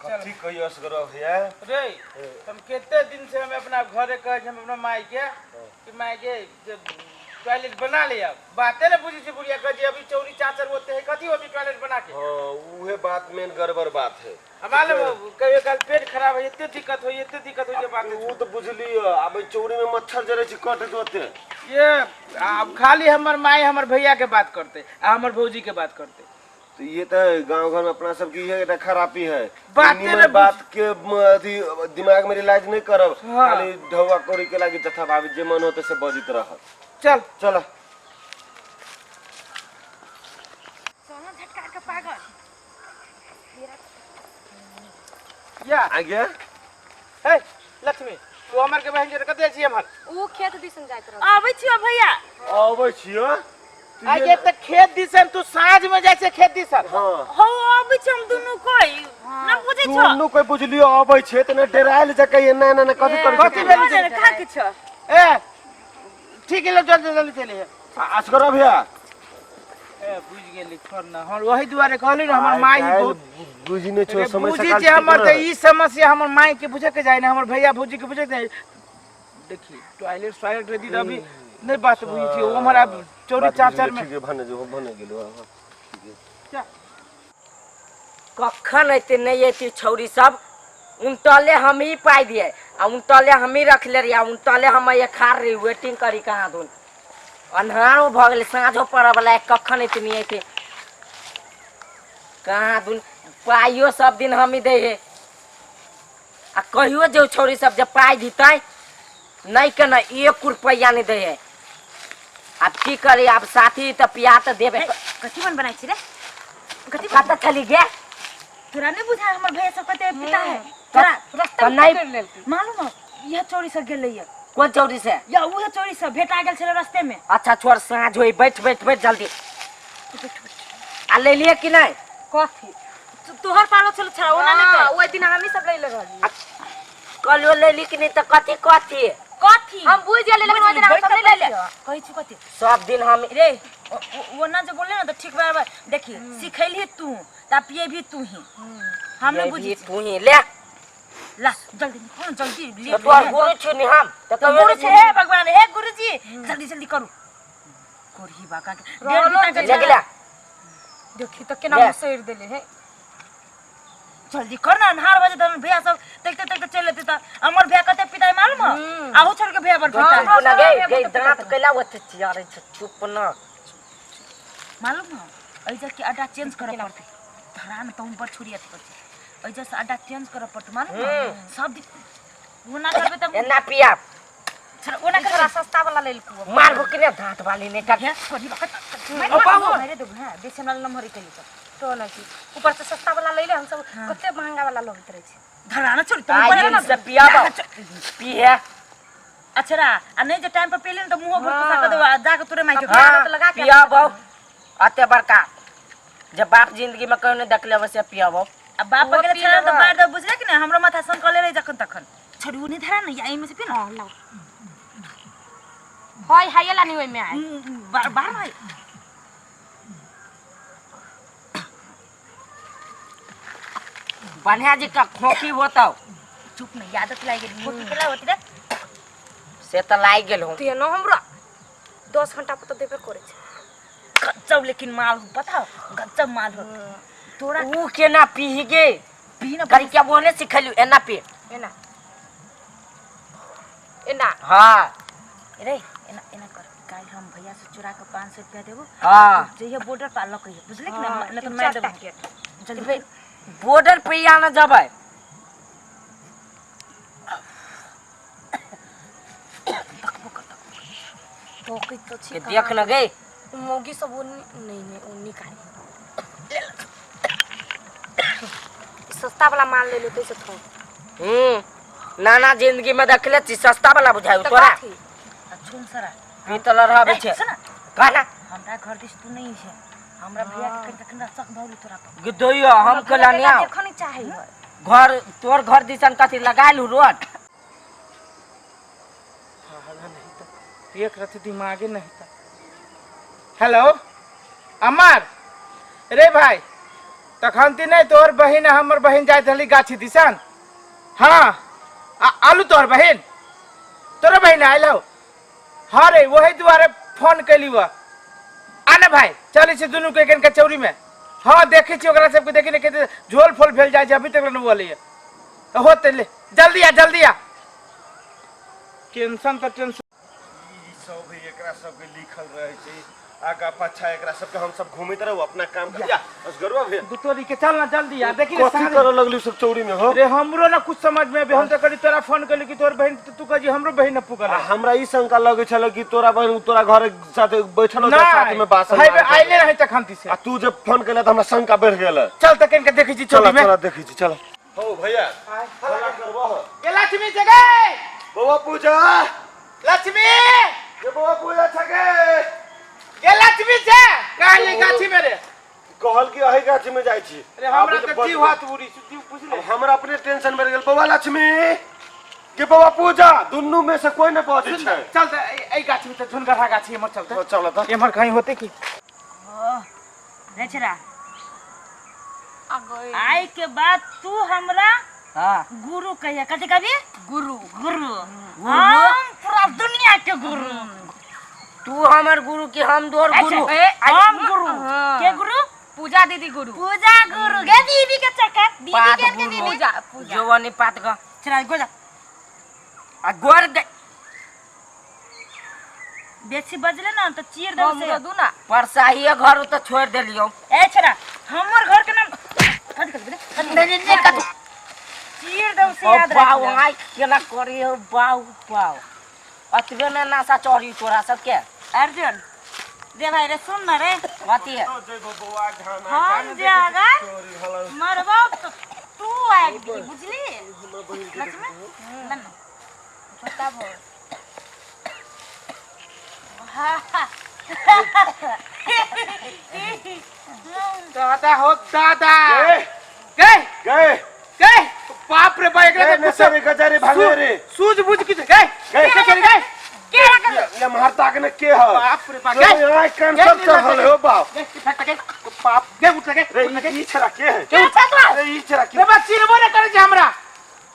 कथी कहियो असगर भैया रे, हम कते दिन से हम अपना घरे कहै छी हम अपना माय के कि माय के जे टॉयलेट बना ले। अब बाते ने बुझै छै बुढ़िया, कहै छै अभी चौरी चाचर होते है, कथी होती टॉयलेट बना के। हाँ, उहे बात मेन गड़बड़ बात है। हमारे कहियो काल पेट खराब है, एते दिक्कत होई, एते दिक्कत होई जे बात उ तो बुझलियो, अब चौरी में मच्छर जरे छै कट जोते। ये अब खाली हमर माय हमर भैया के बात करते आ हमर भौजी के बात करते। तो ये तो गांव घर में अपना सब की ये एकटा खराबी है। बाते निमन ने बात के अथी दिमाग में रियलाइज नहीं करब। हाँ। खाली ढौआ कौड़ी के लागी जथा भाभी जे मन होते से बजित रहत। चल चल सोना झटका के पागल या आगे। हे लक्ष्मी, तू हमर के बहन जे कते छी हमर ऊ खेत दिसन जाइत रहल। आबै छियो भैया। अबै छियो। आगे त खेत दिसन, तू साँझ में जाइ छै खेत दिसन। हाँ। हो, आबै छी हम दुनू कोई ना बुझै छो। दुनू कोई बुझलियो अबै छै त ने डरायल जकै ना ना ना कथी करै कथी भेल छै? खा के छो। ए ठीक है, जल्दी जल्दी चली है। असगर भैया। ए बुझ गेली, छोड़ ना, हम वही दुआरे कहली ना हमर माई बहुत बुझी नै छो रे, समय बुझी सकाल छै हमर ठीक त न। ई समस्या हमर माई के बुझे के जाय ना, हमर भैया भौजी के बुझे के जाय। देखी टॉयलेट सॉयलेट रेडी अभी नहीं बात बुझी छी वो हमारा चोरी बात चाचर बुझलियो, में ठीक है, भने जो भने गेलो हाँ, चा। कखन अयतै नहि अयतै छौरी सब, उनटले हम ही पाइ दिए आ उनटले हम ही रखले रहिए आ उनटले हम खार रही वेटिंग करी। कहाँ धुन अन्हारो भऽ गेलै, साँझो पड़ऽ वला है, कखन अयतै नहि अयतै। कहाँ धुन पाइयो सब दिन हम ही दै है आ कहियो जे छौरी सब जे पाइ दितै नहि के नहि एक रुपैआ नहि दै है। आब की करी, आब साथी तऽ पिया तऽ देबे। कथी मन बनाइ छी रे? कथी? कतऽ छली गे? तोरा नहीं बुझा हमर भैया सब कते पिता है तोरा रास्ता तऽ नहि पकड़ लेलकै। मालूम हो यह चोरी से गेलै ये। कोन चौरी से? या उहे चोरी से भेटा गेल छलै रास्ते में। अच्छा छोड़, साँझ होई, बैठ बैठ बैठ जल्दी। आ ले लिए कि नहीं? कथी? तोहर पालो छल छा ओना नहीं हाँ, कर। ओहि दिन हमही सब लैले रहली। कल ले ली कि नहीं तऽ कथी कथी? कथी हम बुझ गेली, लेकिन ओहि दिन हम सब नहीं लैले। कहै छी कथी? सब दिन हम रे वो ना जो बोले ना तो ठीक बराबर। देखी सिखैली तू ता पिए भी तू ही, हम नहीं बुझी। तू ही ले। ला जल्दी निकलो जल्दी ले। तऽ तोहर गुरु छी नि हम तऽ तो गुरु छे, हे भगवान, हे गुरुजी, जल्दी जल्दी करू कोरही बाका के डेढ़ रहलो बीता के ले गेला। देखी तऽ केना ले। मुसैर देले हे। जल्दी कर ना, अन्हार बजे तब भैया सब देखते देखते चल लेते। त हमर भैया कते पिता है मालूम हो? आहू छोड़ के भैया बड़ पिता है। चुप ना गे गे, दांत कैला ओते चियारे छै, चुप ना। मालूम हो ऐजा के अड्डा चेंज करे पड़ते, धरा में तो ऊपर छुरी अथी करते, ऐजा से अड्डा चेंज करे पड़ते मालूम हो? सब दिन वो ना करबे तब एना पिया। छोड़, वो ना छोरा करबे सस्ता वाला लेलकू। मारबो कि ने दांत वाली ने का। हे छोड़ी बकत मारे देबो। हां बेसी हमरा नंबर कहियो तो तो ना की ऊपर से सस्ता वाला लैले, हम सब कते महंगा वाला लगैत रहै छै। धरा ना छोड़ी तो आइ ऊपर दिन ना से पियाबो पीहे। अच्छा रा आ नहीं जे टाइम पर पी ले न तो मुंह भर फसा के देबो आ जाके तोरे माई के हाँ, लगा के पियाबो अते बड़का जे बाप जिंदगी में कहियो नहीं देखले वैसे पियाबो। आ बाप वो गेले पी छला तो लेबै। मार दे, बुझले कि नहीं? हमरो माथा सन कले रही जखन तखन। छोड़ी, उ नहीं धरा ना या एमे से पी ना। हां लाओ, हाय हाय ला नहीं ओइमे आय। बार बार भाई बढ़िया जी का खोखी होतौ। चुप नहीं, आदत लाग गेल। खोकी केला होती रे? से तऽ लागि गेल हूँ। तेनो हमरा 10 घंटा पर तऽ देबे करै छै। गजब लेकिन माल हो, पता हो गजब माल हो तोरा। ऊ केना पीही गे? पी ना। करी क्या बोले सिखलियो, एना पी। एना एना। हाँ। रे एना एना कर, काल्हि हम भैया से चुरा के 500 रुपया देबो। हाँ। जइहे बॉर्डर पर लऽ कहिए, बुझले कि हाँ, ना? नहीं तो तीन मार चार देबो। पैकेट। जल्दी। बॉर्डर पे आना जबै। तोकै तो छी। के देख न गे। मौगी सब वो नहीं नहीं वो निकाल सस्ता वाला माल ले लेते से थो। नाना जिंदगी में देखले छी सस्ता वाला बुझायो तऽ तोरा। कथी? आ छुम सरा पीतल रहबै छै। सुन। कहना। हमरा घर दिस तू नहीं है, हमरा भैया के कनि कनि शक भऽ गेल तोरा पर। गिदोइयो हम भैया कहला के देखऽ नहीं चाहे है। घर तोर घर दिसन कथी लगाइल रोड। साला नहीं तो एक रति दिमागे नहीं था। हेलो अमर, रे भाई तखन ती नहीं तोहर बहिन आ हमर बहिन जाइत रहली गाछी दिसन। हाँ आ आलू तोहर बहिन, तोरो बहिन आयल हो? हाँ रे, वही दुआरे फोन कैली हुआ। आ ने भाई, चलै छी दुनू के कनिका चौरी में। हाँ देखै छी ओकरा सबके, देखी ने कते झोल फोल भेल जाइ छै, अभी तक नहि बोलैया। होते ले, जल्दी आ जल्दी आ। टेंशन तऽ टेंशन। ई सब है, एकरा सबके लिखल रहे छै आगा पाछा, एकरा सबके हम सब घूमैत रहू अपना काम कर। या असगरुआ भैया तोरी के चल ना जल्दी आ, देखी ने कथी सारे। करऽ लगली सब चौरी में हो? रे हमरो ना कुछ समझ में अबे, हम तो करी तोरा फोन करी कि तोर बहन, तू कही हमरो बहन न पुगल। आ हमरा ई शंका लगै छल कि तोरा बहन तोरा घर साथे बैठल होतै, साथ में बासन हाय मारैत होतै। आइले रहे तखन से। आ तू जब फोन केला त हमरा शंका बढ़ गेल। चल त कनिका देखै छी चल चौरी में। चल देखै छी, चल। हो भैया, हल्ला करबो हो। ए लक्ष्मी जगह, बौआ पूजा, लक्ष्मी ये बौआ पूजा छके। ए लक्ष्मी छे काहे ले गाछी में रे? कहल कि अही गाछी में जाइ छी। अरे हमरा आब त बच जीव गेल। हाथ बुरी जीव बुझले। अब हमरा अपने टेंशन बढ़ गेल। बौआ लक्ष्मी के बौआ पूजा, दुनू में से कोई न पहुंचे छै। चल त एहि गाछी में त झुनगढ़ा गाछी एमहर चलते। चल त एमहर कहीं होते की। रे छेरा, आ गई। आइ के बाद तू हमरा हाँ गुरु कहिया, कथी कहबी? गुरु। गुरु, हम पूरा दुनिया के गुरु। तू हमर गुरु कि हम तोर गुरु? ए, हम गुरु। हाँ। के गुरु? पूजा दीदी गुरु। पूजा गुरु गे दीदी के चक्कर दीदी पात के गुरु। दीदी पूजा पूजा जोवनी पात ग चला गो जा। आ गोर दे। बेसी बजले ना तो चीर देब से। हमरो दू ना। परसाहिए घर तो छोड़ देलियो। ए छरा, हमर घर के नाम कथी कहबे? नहीं नहीं नहीं कथी चीर देब से, ओ याद बाऊ रख। आइ केना करी हो बाऊ बाऊ, अतबे ने नासा चढ़ी तोरा सबके। अर्जुन रे भाई रे, सुन ना रे। कथी है? हम जे अगर मरबो तो तू आबि गेली, बुझली? लक्ष्मी ना ना बताबो। दादा हो दादा। गए गए गए गए, बाप रे बा, एकरा गए के कुछ नशे गजारे भागे रे। सूझ बूझ के गए गए। के चल गए। ये मारता के न के है? बाप रे बा, गए गए कैंसर चढ़ल हो बाप। गए फट गए बाप, गए उठ गए। रे ई छड़ा के है? के उठ रे ई छड़ा के? रे बा, चिरबो ने करे छै हमरा।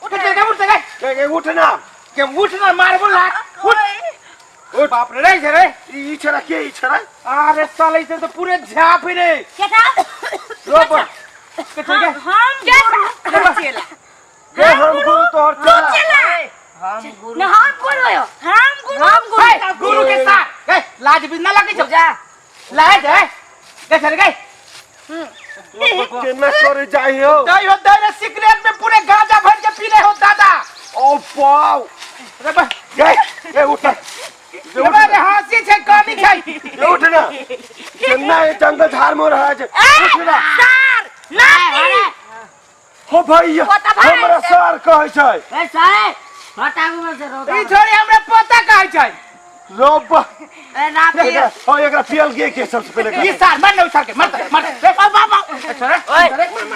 उठ गए उठ गए। गए गए उठ ना। के उठ ना, मारबो लात, उठ उठ। बाप रे रे रे। ई छड़ा के? ई छड़ा? अरे साले, इसे तो पूरे झाप ही रे। के था? रो पर के चल गए। हम गुरु चेला। गए हम गुरु तोहर चला। हम गुरु ना हम गुरु हो। हम गुरु। हम गुरु। हे, गुरु के साथ गए, लाज भी ना लगे छौ। पूजा लाज है, गए चल गए। केना करे जाइ हो? दही हो दही रे, सिगरेट में पूरे गांजा भर के पी रहे हो दादा। ओ बाप रे बा गए गए उठ। रे बा रे, हंसी छै कानी छै। ये उठ ना, केना ये जंगल झाड़ में रहा है, उठ ना। सार नाती हो भैया, हमरा सर कहै छै। ए सारे हटाबू में से रोदा। ई छोरी हमरा पोता कहै छै। रोब ए नाती। हो एकरा पियल के के सबसे पहले ई सार मर न उछाल के मर मर रे बाबा छोरा। ओए।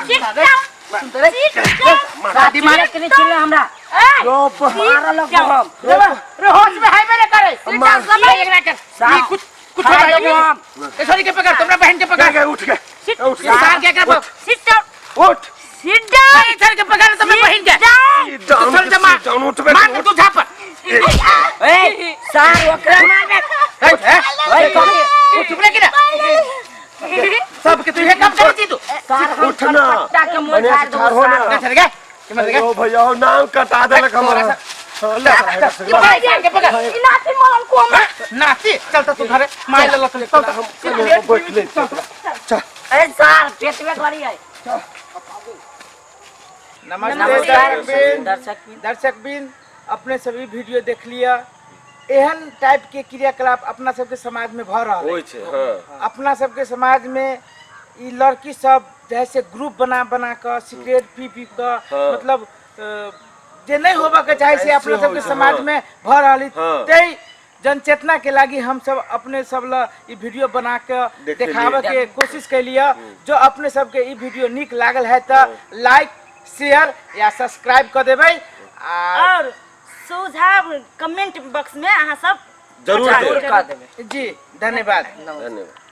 Sit down, sit down. शादी मारे के नहीं चिल्ला हमरा। रोब मारा लग हम। रे बा रे, होश में है मेरे करे। मार। एकरा कर ई कुछ कुछ हो खा जाए। देबो हम। ए छोरी के पकड़, तोरा बहन के गए पकड़। गए उठ गए उठ ई सार के एकरा सिट डाउन। उठ। Sit down. ई छोरी के पकड़, तोरा बहन के। डाउन चल जमा। डाउन उठ बे। मार तू झापर। ए सार ओकरा मारबे। ए ए, ओए कथी? उठ चुप रे की ना सबके तू ये काम करे छी तू। सार हम उठ ना। कलकत्ता के मोड़ बढ़िया झाड़ से देबो ठाढ़ हो सार। ना। चल गए के मर गए। ओ भैया, ओ नाम कटा देलक हमरा। हाँ, ले, ले, ले, ले। के पकड़। ई नाती मलन को हम। नाती चल त तू घरे मार ले चल चल। हम बैठ ले। चल। ए सार पेट में करी है। नमस्ते नमस्कार दर्शक दर्शक दर्शक बिन, अपने सभी वीडियो देख लिया। एहन टाइप के क्रियाकलाप अपना सबके समाज में भऽ रहल होइ अछि। छै, हाँ। अपना सबके समाज में ई लड़की सब जैसे ग्रुप बना बना कऽ सिगरेट पी पी कऽ, हाँ। मतलब जे नहीं होबऽ के चाही से अपना ऐसे सबके होइ छै, समाज हाँ। में भऽ रहल अछि। हाँ। तै जनचेतना के लागी हम सब अपने सब ला ई वीडियो बना के देखेलियै। देखाबऽ के कोशिश कैलियै। जो अपने सबके ई वीडियो नीक लागल है तऽ लाइक शेयर या सब्सक्राइब कऽ देबै आ और सुझाव कमेंट बॉक्स में अहाँ सब जरूर जरूर देब। कऽ देबै। जी धन्यवाद। धन्यवाद।